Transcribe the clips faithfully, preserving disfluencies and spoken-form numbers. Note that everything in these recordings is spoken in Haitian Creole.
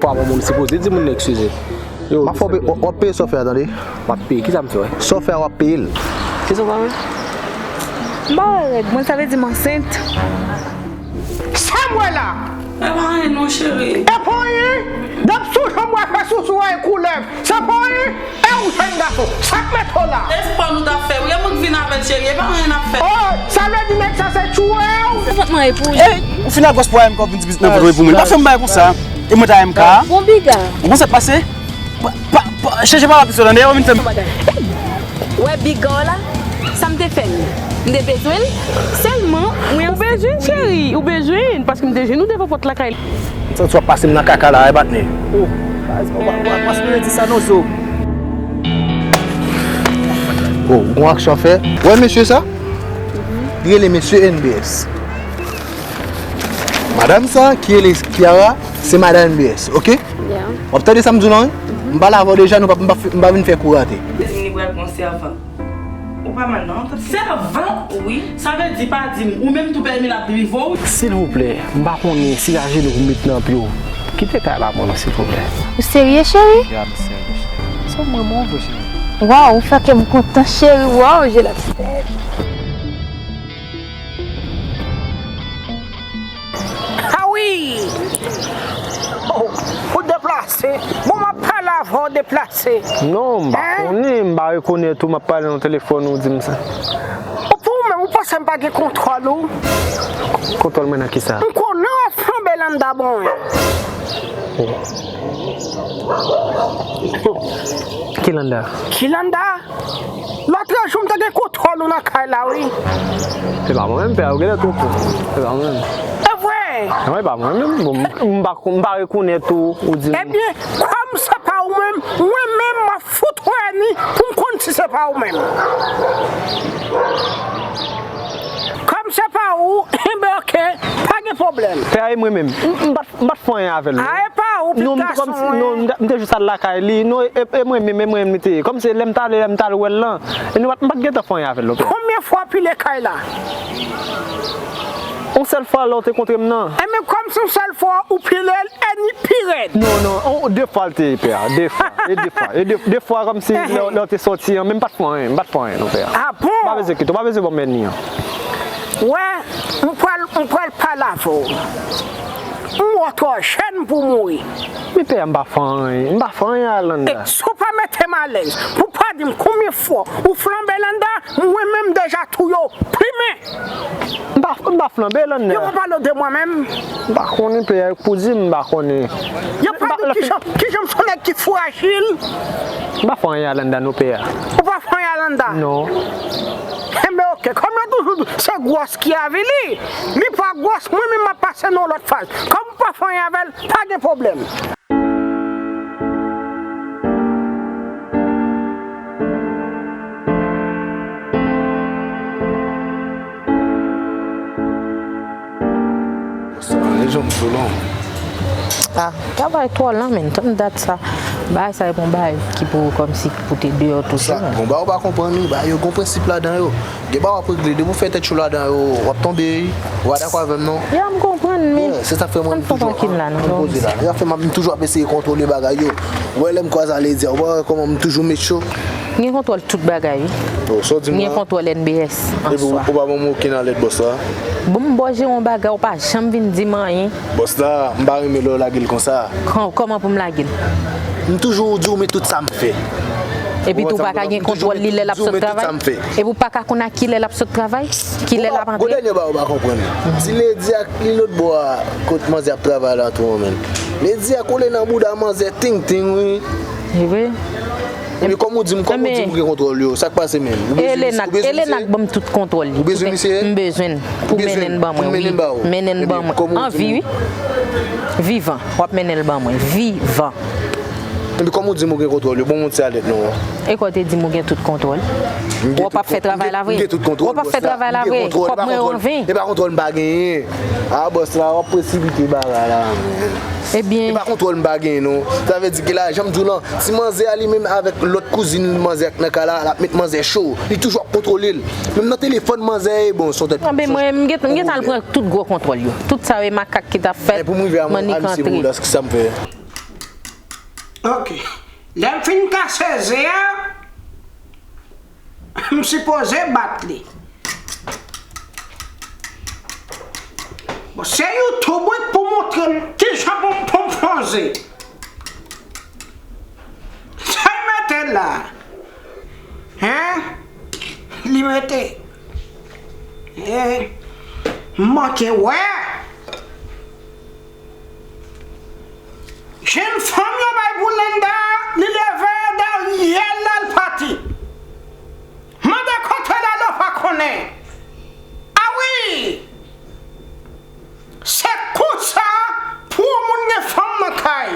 Fwa mwen, mwen sipoze di moun nan eskize. Yo, m ap fè w peye, w ap peye sa w fè a, tande? M ap peye, kisa m fè, wè? Sa w fè a, w ap peye l. Kisa w fè, wè? M pa wè règ mwen, sa vle di m ansent. Sa m wè la? E pa anyen non, cheri. E pa anyen? Dap sou janm wè fè sousou a e koulèv. Sa pa anyen? E ou jèn gason, sa k mete w la? E spò nou t ap fè wi, e moun k vin avè l, cheri, e pa anyen n ap fè. Oh, sa vle di nèg sa se tchwè w? Ou fin ak gwòs pwa M K, ou vin di pitit nan foto pou mwen. Pa fè m bagay konsa. E mwen ta M K. Bon, piga. Ou konn sa k pase? Pa, pa, pa, chèche pa pitit la, dèyè ou vin fè m. Wè big girl la, sa m te fè l? M te bezwen l, sèlman mwen. Ou bezwen l, cheri, ou bezwen l, paske m te jwenn ou devan pòt lakay li. M santi w ap pase m nan kaka la, e patnè. Oh, baz, pa, pa, pa, pa espere di sa non, zo. Oh, ou gon aksyon fè? Wè mesye sa? Li rele mesye N B S. Madanm sa, ki rele Kiara, se madanm N B S, oke? Yeah. W ap tande sa m di w lan, wi? M pale avè w deja, nou pa, m pa, m pa vin fè kou rate. Li pral pran sèvant. Ou pa mal non, tande. Sèvant? Wi. Sa vle di pa di m, ou menm tou pèmi l ap drive w? Silvouplè, m pa konnen si se jenou pou m met nan pye w. Kite kay la pou mwen, silvouplè. Ou serye, cheri? Ya, m serye, cheri. Se mwen, mwen, vre, cheri. Waw, ou fè kè m kontan, cheri. Waw, je la. Ah wi! Oh, ou deplase. Bon, m ap pale avè w deplase. Non, m pa konnen, m pa rekonèt ou, m ap pale nan telefòn, ou di m sa. Ou pou ou menm, ou panse m pa gen kontwòl ou? Kontwòl mwen nan kisa? M konnen w ap flanbe Landa bon. Oh. Ki Landa? Ki Landa? Lòt jou m te gen kontwòl ou nan kay la, wi. Se pa mwen menm, pè, ou genlè twonpe w. Se pa mwen menm. E vre? Non, e pa mwen menm. Bon, m, m pa, m pa rekonèt ou, ou di m. Ebyen, kòm se pa ou menm, mwen menm, m ap fout wè ni pou m konn si se pa ou menm. Kòm se pa ou, enben, oke, pa gen pwoblèm. Pè a, e mwen menm. M, m pa t, m pa t fè anyen avè l, non. A, e pa ou, pitit gason, wi. Non, m, m te jis al lakay li. Non, e, e, e mwen menm, e mwen menm li te ye. Kòm se lè m t ale, lè m t al wè l lan. E nou pa t, m pa t gentan fè anyen avè l, non, pè. Konbyen fwa w pile kay la? Yon sèl fwa lè w te kontre m nan. Enben, kòm se yon sèl fwa, ou pile l, e ni pi rèd. Non, non, on, de fwa l te ye, pè a. De fwa. E de fwa. E de, de fwa kòm si lè, lè w te sòti an, men m pa t fè anyen, m pa t fè anyen, non, pè a. Ah bon? Ou pa bezwen kite, ou pa bezwen ban m ènmi an. Wè, m pral, m pral pale avè w. M wè w twò jèn pou w mouri. Men pè a, m pa fè anyen, m pa fè anyen a Landa. E si w pa mete m alèz, pou w pa di m konbyen fwa ou flanbe Landa, mwen menm deja touye w, plimen. M pa, m pa flanbe Landa. Yo pa pale w de mwen menm. M pa konnen pè a, pou di m, m pa konnen. Yo pa di w kijan, kijan m se yon nèg ki frajil. M pa fè anyen a Landa non, pè a. Ou pa fè anyen a Landa? Non. Enben, oke, kòm yo toujou di, se gwòs ki avili, li pa gwòs, mwen menm m ap pase nan yon lòt faz. Kòm ou pa fè anyen avè l, pa gen pwoblèm. Sa, e jan m sou non. Ah, travay twò lan, men, tann dat sa. Bagay sa e bon bagay ki pou, kòmsi, ki pou te deyò tou. Sa, bon, ba ou pa konprann, wi, ba yo gon prensip ladan yo. Gen bagay w ap regle, depi w fè tèt cho ladan yo, w ap tonbe, wi. Ou pa dakò avè m, non? Ya, m konprann, men. Yeah, se sa k fè mwen, m toujou, m poze la. Se sa k fè m, m toujou ap eseye kontwole bagay yo. Ou wè lè m kwaze a Lady a, ou pa wè kòman m toujou met cho? M gen kontwòl tout bagay, wi. Oh, sa w di m la? M gen kontwòl N B S an swa. Epi ou, ou pa ban m okenn alèt, bòs la? Bon, m ba w jere yon bagay, ou pa janm vin di m anyen. Bòs la, m pa renmen lè w lage l konsa. Kò-, kòman pou m lage l? M toujou di w men tout sa m fè. Epi tou, ou pa ka gen kontwòl li lè l ap sot travay? Epi ou pa ka konn a kilè l ap sot travay? Kilè l ap antre? Gon dènye bagay ou pa konprann. Ti Lady ak li lòt bò a, kot manzè ap travay la tou, men. Lady a kole nan bouda manzè ting ting, wi. E vre? Epi kòm ou di m, kòm ou di m ou gen kontwòl yo, sa k pase menm? Ou bezwen misye? Elena k ban m tout kontwòl li. Ou bezwen misye? M bezwen l. Pou mennen l ban mwen, wi. Mennen l ban mwen. An vi, wi. Vivan. W ap mennen l ban mwen. Vivan. Epi kòm ou di m ou gen kontwòl yo, bon, m yon ti alèt non. E kò w te di m ou gen tout kontwòl? Ou p ap fè travay la vre? M gen tout kontwòl, bòs la. Ou p ap fè travay la vre? Kòb mwen yo an ven? E pa kontwòl m pa genyen. A, bòs la, w ap presipite bagay la, men. Ebyen. E pa kontwòl m pa genyen non. Sa vle di ke la, jan m di w lan, ti manzè a li menm avèk lòt kouzin manzè ak nan kay la, l ap met manzè cho. Li toujou ap kontwole l. Menm nan telefòn manzè, e bon, se yon tèt. Anben, mwen, m gen, m gentan al pran tout gwo kontwòl yo. Tout sa yo e makak ki t ap fèt, mannik antre. Sa m fè. Ok. Lè m fin kase ze a, m sipoze bat li. Bon, se YouTube wi k pou montre m kijan pou m, pou m fè yon ze. Sa l mete la? Hein? Li mete. Eh, m manke wè. Jenn fanm yo bay pou Landa, li leve dèyè l al pati. Mande kote l ale, w pa konnen. A wi! Se konsa pou yon moun gen fanm nan kay.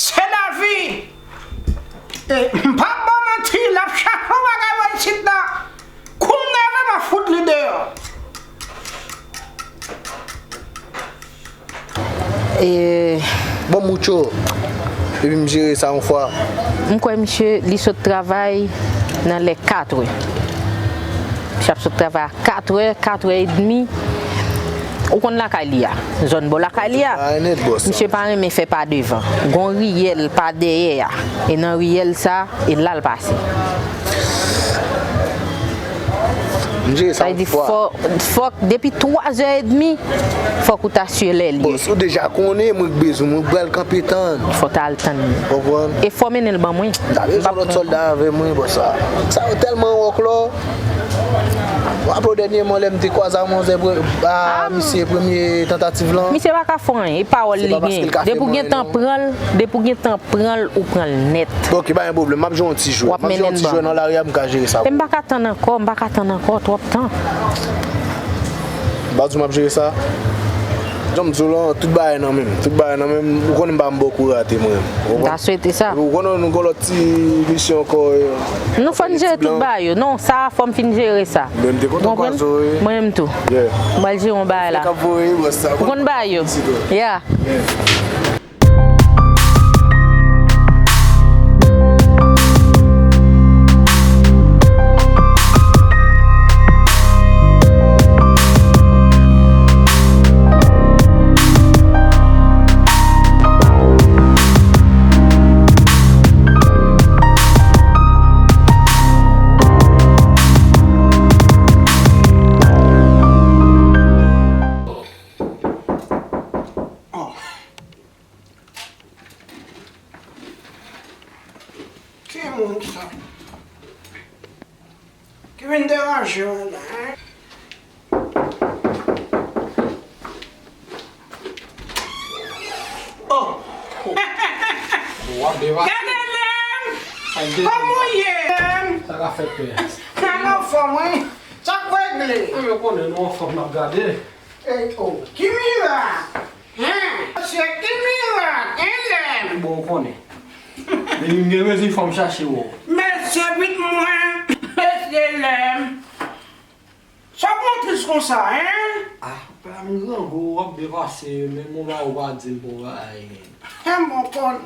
Se lavi. E, m p ap ba w manti, l ap chache yon bagay wè isit la. Kou m nève, m ap fout li deyò. E, bon, Moucho, epi m jere sa yon fwa. M kwè misye, li sot travay nan lè katrè. Misye ap sot travay a katrè, katrè edmi. Ou konn lakay li a, zòn bò lakay li a. Misye pa renmen fè pa devan. Gon riyèl pa dèyè a. E nan riyèl sa, e la l pase. M jere sa yon fwa. Sa vle di fò, fòk depi twazè edmi, fòk ou ta sou lè li. Bòs, ou deja konnen, mwen k bezwen, mwen pral kanpe tann. Fò w ta al tann li. Konprann? E fò w mennen l ban mwen. M ta bezwen lòt sòlda avè mwen, bòs sa. Sa yo tèlman wòklò. W ap wè dènyèman lè m te kwaze a manzè pre-, a misye premye tantativ lan. Misye pa ka fè anyen, e pawòl li gen. Depi w gentan pran l, depi w gentan pran l, ou pran l nèt. Ok, pa gen pwoblèm, m ap jwe yon ti jwèt. W ap mennen l ban mwen. M ap jwe yon ti jwèt nan lari a, m ka jere sa. E m pa ka tann ankò, m pa ka tann ankò twòp tan. M pa di w m ap jere sa. Jan m di w lan, tout bagay nan men m. Tout bagay nan men m. Ou konnen m pa m bòkou rate mwen. Ou konprann? M ta swete sa. Ou konnen nou gon lòt ti misyon ankò. Nou fò n jere tout bagay yo. Non, sa a fò m fin jere sa. Men m te kontan kwaze w wi. Mwen menm tou. Yeah. M pral jere yon bagay la. Ou konn bagay yo. Yeah. Ki moun sa? Ki vin deranje mwen la, hein? Oh! Gade Lem! Kòman w ye, Lem? Sa ka fèt, pè? Sa n anfòm, wi. Sa k regle? Mwen konnen nou anfòm, n ap gade. Ey, oh, ki mirak! Hein? Mesye, ki mirak, hein, Lem? Bon, ou konnen. Depi m gen bezwen, fò m chache w. Mesye, vit mwen. Mesye, Lem. Sa w montris konsa, hein? Ah, pa m grangou, w ap byen pase, menm yon bagay ou pa di m pou bagay. Hein, bon, konn.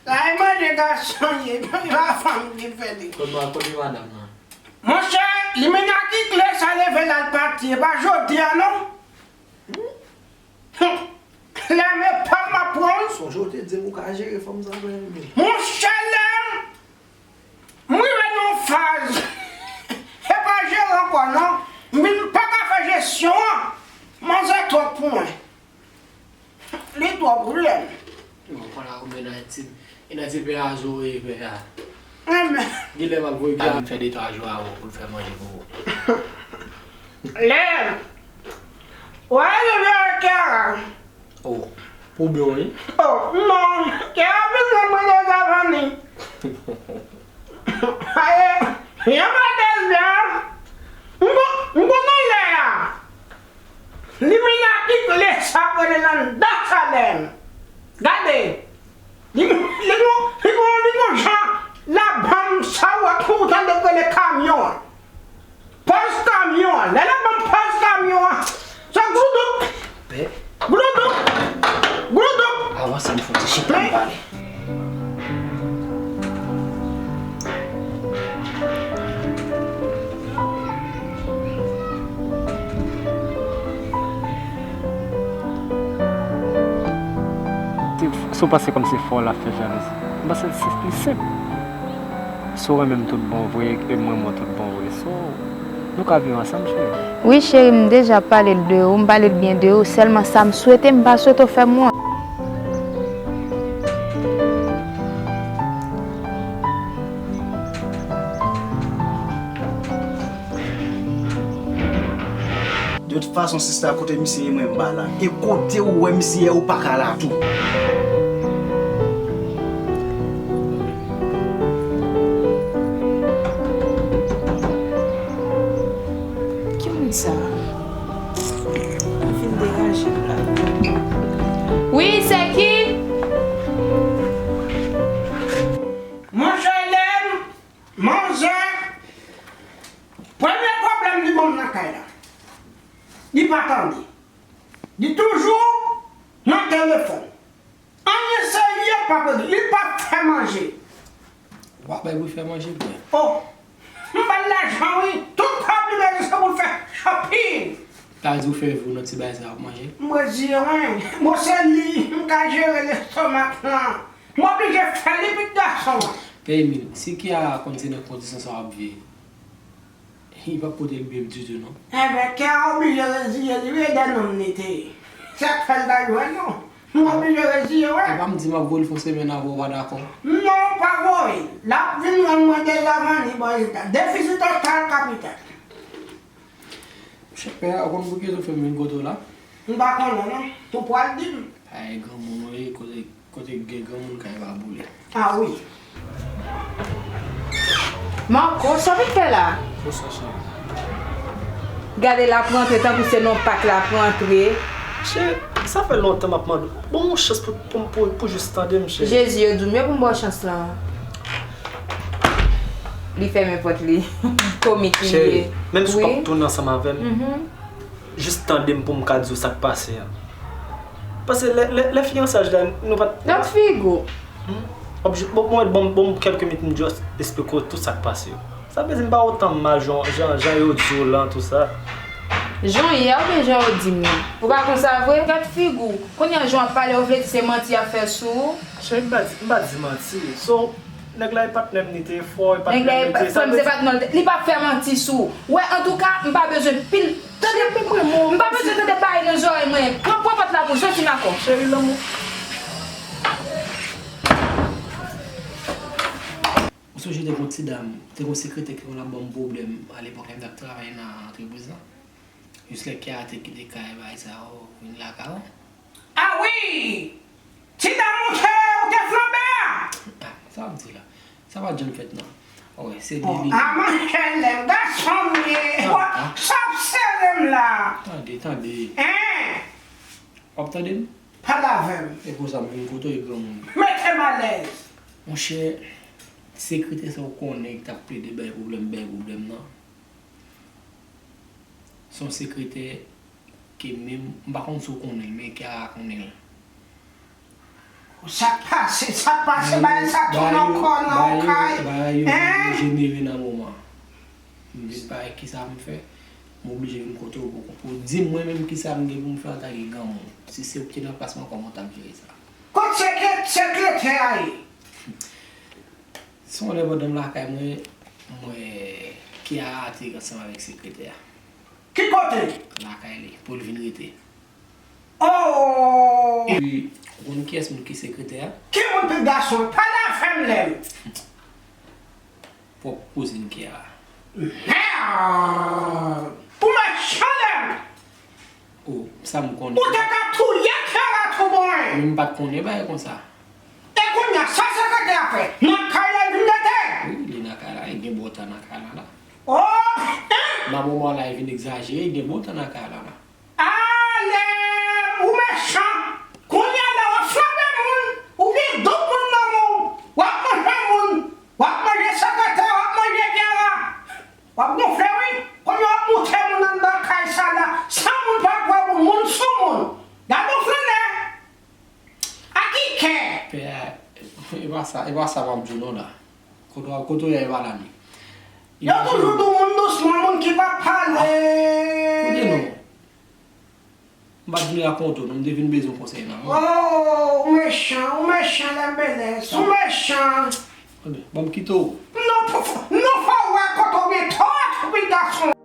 Sa e manje gason ye, pa fanm ki fè li. Kote ma-, kote madanm nan? Monchè, limena ki kle sa leve l al pati, e pa jodi a non. Hmm. Lem e pa m ap pran. Sonje w te di m ou ka jere fanm sa vre, men. Monchè, Lem, m rive nan yon faz. E pa jere ankò non. M vin pa ka fè jesyon an. Manzè twòp pou mwen. Li twòp wi, Lem. Bon, konn a ou menaj ti, e nan ti pè a zo e pè a. Amen. Gilè m ap voye pè a vin fè de twa jou avè w pou l fè manje pou ou. Lem. Wè, yo vye Kiara. Oh, ou byen wi. Oh, non, Kiara vin nan mwen deja vini. Aye, yon pa deja. M kon-, m konnen lè a. Limena ki kle sa k rele nan dasalèn. Gade. Li, li gon, li gon, li gon jan l ap ban m sa w wè kou w tande k rele kamyon an. Pòz kamyon an. Lè l ap ban m pòz kamyon an, se gloudouk. Pè. Gloudouk. Gloudouk. Avanse, m fè yon ti chita, m pale. Tout Si w panse kòmsi fò w la fè jalouzi, m panse l senp, li senp. Si w renmen m tout bon vre, e m renmen w tout bon vre, so, nou ka viv ansanm, cheri. Wi, cheri, m deja pale l de ou, m pale l byen de ou, sèlman sa m swete, m pa swete w fè m wont. De tout fason, sista, kote misye ye, mwen m pa la. E kote ou wè misye ye, ou pa ka la tou. Ki moun sa? Li fin degaje la. Wi, se ki? Monchè Hélène, manzè, premye pwoblèm li ban m nan kay la. Li pa tande. Li toujou nan telefòn. Anyen serye p ap regle. Li p ap fè manje. W ap bay pou l fè manje, byen. Oh, m ba l lajan, wi. Tout kòb li bezwen se pou l fè shopping. Sa vle di w fè vi w nan ti bagay sa w ap manje? M reziye, wi. Bon, se li, m ka jere lestomak lan. M oblije fè li, pitit gason an. Pè Emil, si Kiara konn se nan kondisyon sa w ap viv, li p ap pote l byen ditou, non. Enben, Kiara oblije reziye li, wi, e de nonm li te ye. Se sa k fè l ta jwenn nou. M oblije reziye, wi. E pa m di m ap voye l fè yon semèn avè w pa dakò. Non, pa voye l. L ap vin jwenn mwen deja vann li bò eta. Defisi total, kapitèn. Monchè, pè a, ou konn pou ki rezon fè m vin kote w la? M pa konnen, non. Ou pral di m. Ay, granmoun, wi, kote, kote gen granmoun, kay pa boule. A wi. Marco, sa w vin fè la? Bonswa, cheri. Gade l ap rantre tankou se nan pak l ap rantre. Cheri, sa fè lontan m ap mande w. Ban m yon chans pou, pou, pou, pou jis tande m, cheri. Jezi, yo di w m yo pou m ba w chans lan. Li fèmen pòt li. Komik li ye. Cheri, menm si w p ap tounen ansanm avè m, jis tande m pou m ka di w sa k pase a. Paske lè, lè, lè fiyansaj la, nou pa t... Gad figi w. Hmm? Obje, bon, bon, bon, bon, kèlke minit m just esplike w tout sa k pase yo. Sa vle di m pa otan mal jan, jan, jan yo di w lan, tout sa. Jan w ye a oubyen jan yo di m nan? Ou pa konn sa vre? Gad figi w. Kounye a jan w ap pale, ou vle di se manti y ap fè sou ou? Cheri, m pa di, m pa di manti. So, nèg la e patnè m li te ye, frè, e patnè m li te ye. Nèg la e pa, frè m, se patnè l te, li p ap fè manti sou ou. Wè, antouka, m pa bezwen pil. Tande, m pa bezwen tande bagay nan zòrèy mwen. Pran, pran pòt la pou w soti, Marco. Cheri, lanmou. Ou sonje te gon ti dam, te gon sekretè ki konn ap ban m pwoblèm alepòk lè m t ap travay nan antrepriz la. Jis lè Kiara te kite kay bagay sa yo, vin lakay ou. A wi! Ti dam ou te, ou te flanbe a! Ah, sa w ap di la? Sa pa t janm fèt non. Wi, se li, li. A manchè, lè gason m ye. Sa w ap sere m la? Tande, tande. Hein? W ap tande m? Pale avè m. E konsa m vin kote w, granmoun. Mete m alèz. Monchè, sekretè sa w konnen ki t ap plede bay pwoblèm, bay pwoblèm nan. Se yon sekretè ke menm, m pa konn si w konnen l, men Kiara konnen l. Sa k pase, sa k pase, bagay sa tounen ankò nan yon kay. Bagay yo, bagay yo jenere nan moman. M vin pa wè kisa m fè, m oblije vin kote w pou, pou w di m mwen menm kisa m gen pou m fè antanke granmoun. Si se ou ki te nan plas mwen, kòman w t ap jere sa? Kot sekre-, sekretè a ye? Se yon lè pandan m lakay mwen, m wè Kiara te ansanm avèk sekretè a. Ki kote? Lakay li, pou l vin rete. Oh! Epi, ou konn kiyès moun ki sekretè a? Ki moun pi gason? Pale avè m, Lèm. Pwòp kouzin Kiara. Mèd! Ou mechan, Lèm! Oh, sa m konnen. Ou te ka touye Kiara tou bon. Men m pa t konnen bagay konsa. E kounye a, sa sekretè a fè? Nan kay la, l vin mete? Wi, li nan kay la, li gen bon tan nan kay la, la. Oh! Hein? Nan moman la, li vin egzajere, li gen bon tan nan kay la, la. Ale, ou mechan! Kounye a la, w ap flanbe moun, ou gen doub moun nan men w, w ap manje moun, w ap manje sekretè, w ap manje Kiara, w ap gonfle, wi. Kounye a w ap moute moun anndan kay sa la, san moun pa kwè pou moun sou moun. Gade yon flannè! A ki kè? Pè a, e pa sa, e pa sa m ap di w non la. Kote w, kote w ye a, e pa la li. Yo toujou di w moun dousman, moun ki pa pale. Kote non? M pa t vin rakonte w, non, m te vin bezwen konsèy nan men w. Oh, ou mechan, ou mechan, Lèm Belès, ou mechan. Ebyen, ban m kite w. Non, pou, non, fò w wè kote w gen tò, twoupi gason.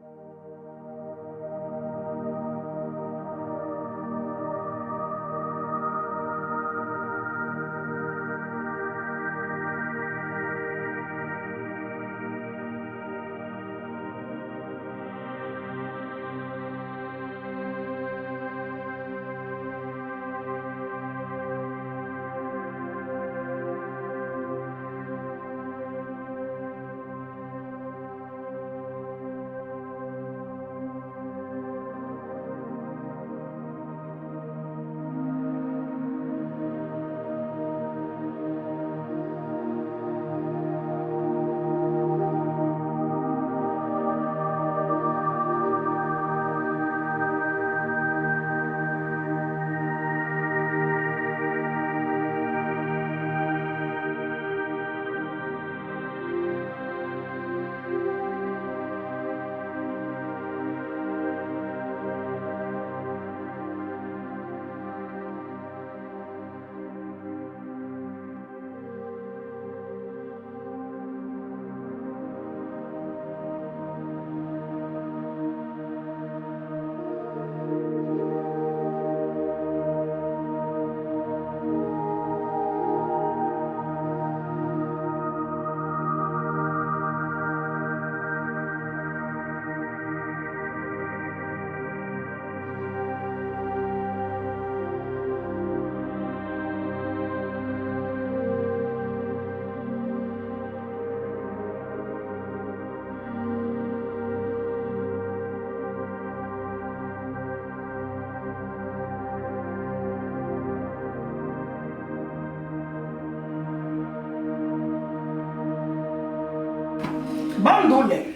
Ban m di w, Lèm.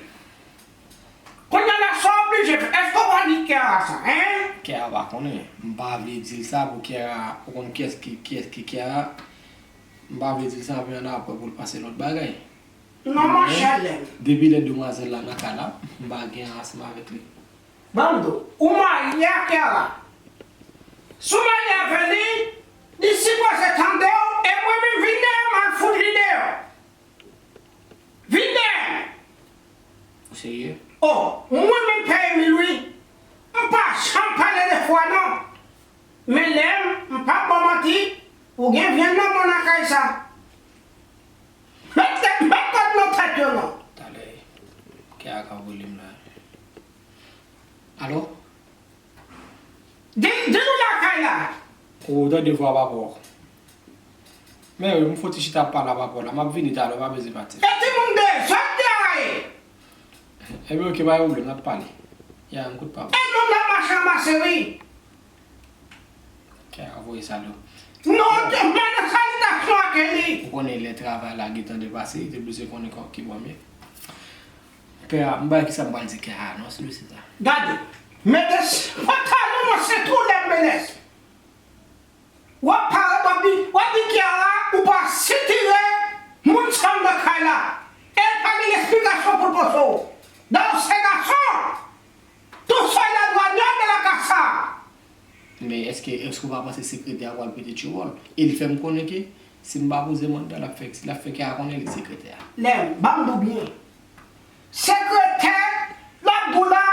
Kounye a la, sa w oblije fè? Èske w pa di Kiara sa, en? Kiara pa konnen. M pa vle di l sa pou Kiara, ou konn kiyès ki, kiyès ki Kiara? M pa vle di l sa, men ann apre pou l pase lòt bagay. Non, monchè, Lèm. Depi lè demwazèl la nan kay la, m pa gen ansanm avèk li. Ban m di w, ou marye ak Kiara. Si w marye avè li, li sipoze tande w, e mwen menm, vin dèyè m, al fout li deyò. Vin dèyè m. Ou serye? Oh, mwen menm Pè Emil wi. M pa janm pale de fwa non. Men Lèm, m p ap ba w manti, ou gen vyann nan men w nan kay sa. Met tèt, met kòd nan tèt yo non. Talè, Kiara ka rele m la. Alo? Di, di nou lakay la. Ou tande vwa papa w. Men wi, m fouti chita ap pale a papa w la. M ap vini talè, w pa bezwen pati. E timoun dezòd li a ye. Ebyen, oke, pa gen pwoblèm, n ap pale. Ya, m koute papa w. E nonm la mache anmase wi. Kiara voye salye w. Non, te mande salitasyon ak Eli. Ou konnen lè travay la gentan depase, li te bezwen konnen kò ki bò m ye. Pè a, m pa wè kisa m pral di Kiara non, si dosye sa. Gade, mete s-, pantalon nan senti w Lèm Belès. W ap parèt, w ap di, w ap di Kiara, ou pa sitire moun sa anndan kay la. E l pa gen eksplikasyon pou l poze w. Dayè w se gason. Tout soyez les droits de la kasa. Men èske, èske w pa panse sekretè a pral pete tchewòl? E li fè m konnen ke si m pa poze m anndan, l ap fè, l ap fè Kiara konnen li sekretè a. Lèm, ban m di w byen. Sekretè, l ap di w la,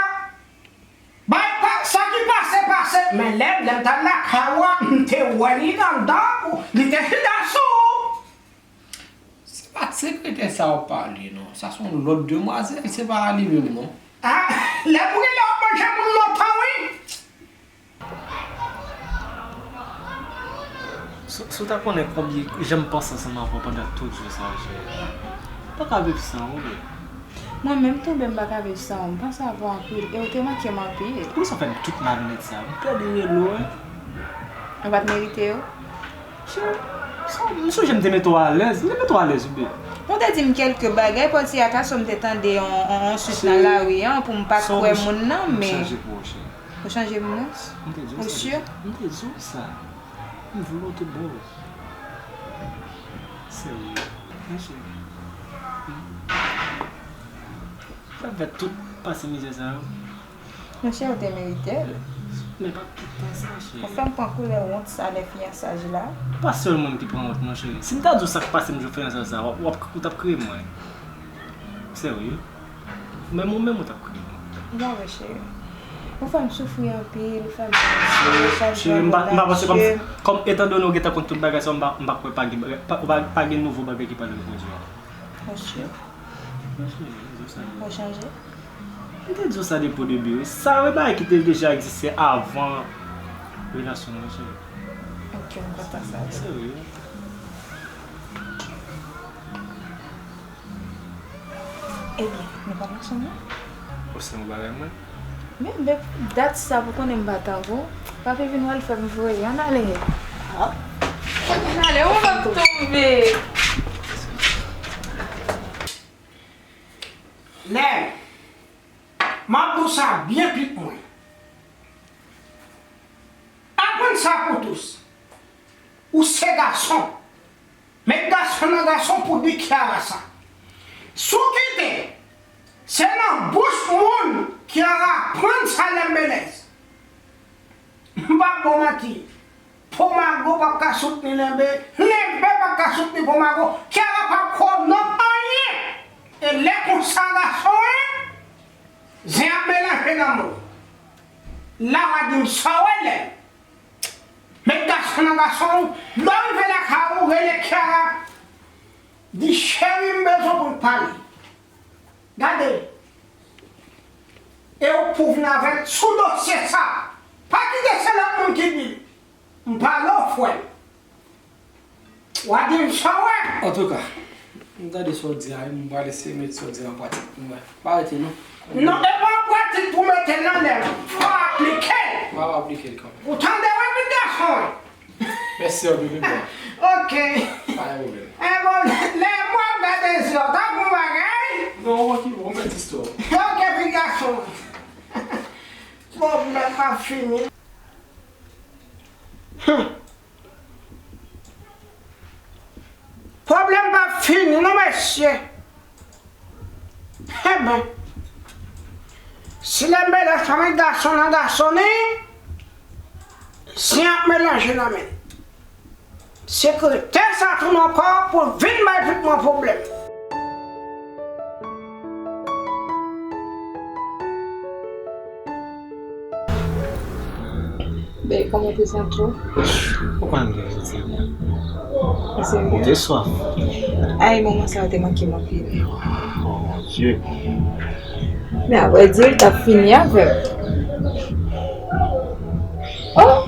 bay pa, sa ki pase, pase. Men Lèm, lè m t al lakay ou a, m te wè li anndan, li te chita sou ou. Se pa t sekretè sa w ap pale non. Sa se yon lòt demwazèl, se pa li menm non. Ah, Lèm, ou genlè w ap manje moun lontan wi. Si, si w ta konnen konbyen jan m panse ansanm avè w pandan tout jou sa a, cheri. M pa ka viv san ou, bebe. Mwen menm tou, bebe, m pa ka viv san ou. M panse avè w anpil e ou te manke m anpil. Poukisa w fè m tout malonèt sa a? M pèdi relo, wi. Ou pa t merite yo? Cheri, sa, m sonje m te mete w alèz. M te mete w alèz, wi, bebe. Ou te di m kèlke bagay, pòti a ka so m te tande yon, yon, yon swit nan lari an pou m pa t kwè moun nan, men. M chanje pou ou, cheri. Ou chanje pou mwen? M te di w sa deja. Ou si? M te di w sa. M vle w te bò. Serye. Wi, cheri. Sa fè tout pase mizè sa yo. Monchè, ou te merite l. Men pa tout tan sa, cheri. Ou fè m pran koulè wont sa lè fiyansaj la. Pa sèl moun ki pran wont non, cheri. Si m ta di w sa k pase m jou fiyansaj sa, w ap, w ap, ou t ap kriye m, wi. Serye. Menm ou menm ou t ap kriye m. Bon, wi, cheri. Ou fè m soufri anpil, ou fè m pran chak jou avèk Matye. Cheri, m pa, m pa panse kòm, kòm etan done ou gentan konn tout bagay sa, m pa, m pa kwè pa gen bagay, pa, pa, pa gen nouvo bagay ki pral repwodui ankò. Ou si? Wi, cheri, m di w sa. Ou chanje? M te di w sa depi o debi, wi. Sa, wi, bagay ki te deja egziste avan relasyon nou, cheri. Ok, m kontan sa. Serye. Ebyen, nou pa ansanm non? Ou se yon bagay mwen? Men, men, dat sa pou konnen m pa tankou w. Papi vin wè l fè m voye. Ann ale. Ann ale, ou p ap tonbe. Lè, m ap di w sa byen pit mwen. Aprann sa pou tous. Ou se gason. Met gason nan gason pou di Kiara sa. Si w kite, se nan bouch moun Kiara aprann sa Lembelèz. M p ap ba w manti. Pomago p ap ka soutni Lenbe, Lenbe p ap ka soutni Pomago. Kiara p ap ko non anyen. E lè konsa gason ye, zen ap melanje nan men w. La w a di m sa w wè lè. Met gason nan gason, lè w rive lakay ou, rele Kiara. Di, cheri, m bezwen pou n pale. Gade. E ou pou vin avè l sou dosye sa. Pa kite se lòt moun ki di l. M pale w, frè m. W a di m sa w wè. Antouka, m tande sa w di a, m prale eseye mete sa w di a an pratik pou m wè. Pa rete non. Non, e pa an pratik pou mete l nan lè. Fò w aplike l. M ap aplike l kanmenm. Ou tande wi, pitit gason? Mèsi anpil, pitit bwa. Ok. Pa gen pwoblèm. E bon, lè m ap gade zye w, tankou bagay. Non, ou ki bon, mèt istwa. Ok, pitit gason. Pwoblèm pa fini. Hum. Pwoblèm p ap fini non, mesye. Enben, si Lembelèz pa met gason nan gason ni, zen ap melanje nan men l. Sekretè sa tounen ankò pou vin bay pitit mwen pwoblèm. Bèl, kòman w te santi w? Ou konn m te santi m byen. Ou te swaf. Ay, moman sa yo te manke m anpil. Oh, mon Dieu. Men avrèdi, l t ap fini avè m. Oh,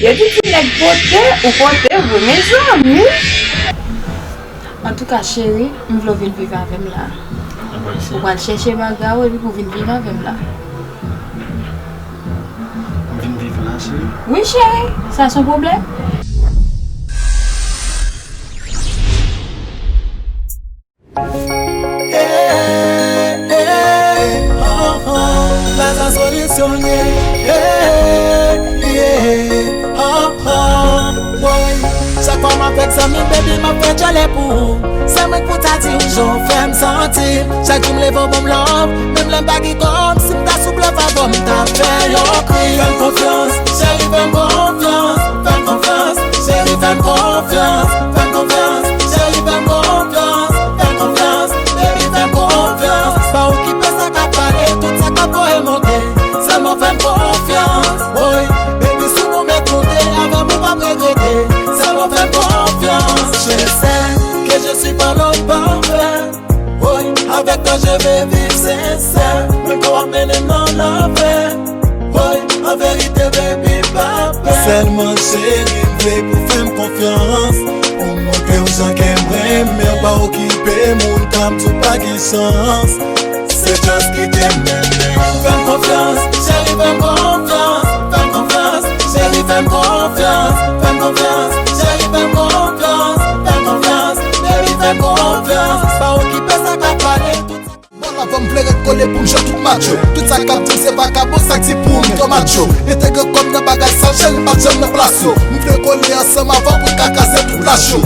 yo di ti nèg pote, ou pote vre, mezanmi. Antouka, cheri, m vle w vin viv avè m la. Ou pral chèche bagay ou epi pou w vin viv avè m la. M vin viv la, cheri? Wi, cheri. Sa se yon pwoblèm? Hey, hey, oh, oh, la sa solisyon ye. Hey, yeah, oh, oh, woy. Chak fwa m avèk zanmi m, baby, m ap fè djòlè pou ou. Se mwen k pou ta di w jan w fè m santi. Chak jou m leve w ban m love, menm lè m pa gen kòb, si m ta sou love avè w, m ta fè yon kri. Fè m konfyans, cheri, fè m konfyans. Fè m konfyans, cheri, fè m konfyans. Fè m konfyans, cheri, fè m konfyans. Fè m konfyans, baby, fè m konfyans. Pa okipe sa k ap pale, tout sa k ap voye monte. Sèlman fè m konfyans, woy. Baby, si w pwomèt monte, avè m ou p ap regrete. Sèlman fè m konfyans. Je sais que je suis pas l'homme parfait. Woy, avec toi je vais vivre sincère. Mwen kwè w ap mennen m nan lapè. Woy, an verite, baby, pa pè. Sèlman cheri, m vle pou fè m konfyans. Pou m montre w jan ke m renmen w, pa okipe moun k ap di w pa gen chans. Se chans ki te mennen w. Fè m konfyans, cheri, fè m konfyans. Fè m konfyans, cheri, fè m konfyans. Fè m konfyans, cheri, fè m konfyans. Fè m konfyans, baby, fè m konfyans. Pa okipe sa k ap pale, tout sa. Bon, avan m vle ret kole pou m jwe tout match yo. Tout sa k ap di m se vakabon, sa k di pou m tomat yo. Entegre kò m nan bagay sa, cheri, m pa t janm nan plas yo. M vle kole ansanm avan pou n ka kraze tout lach yo.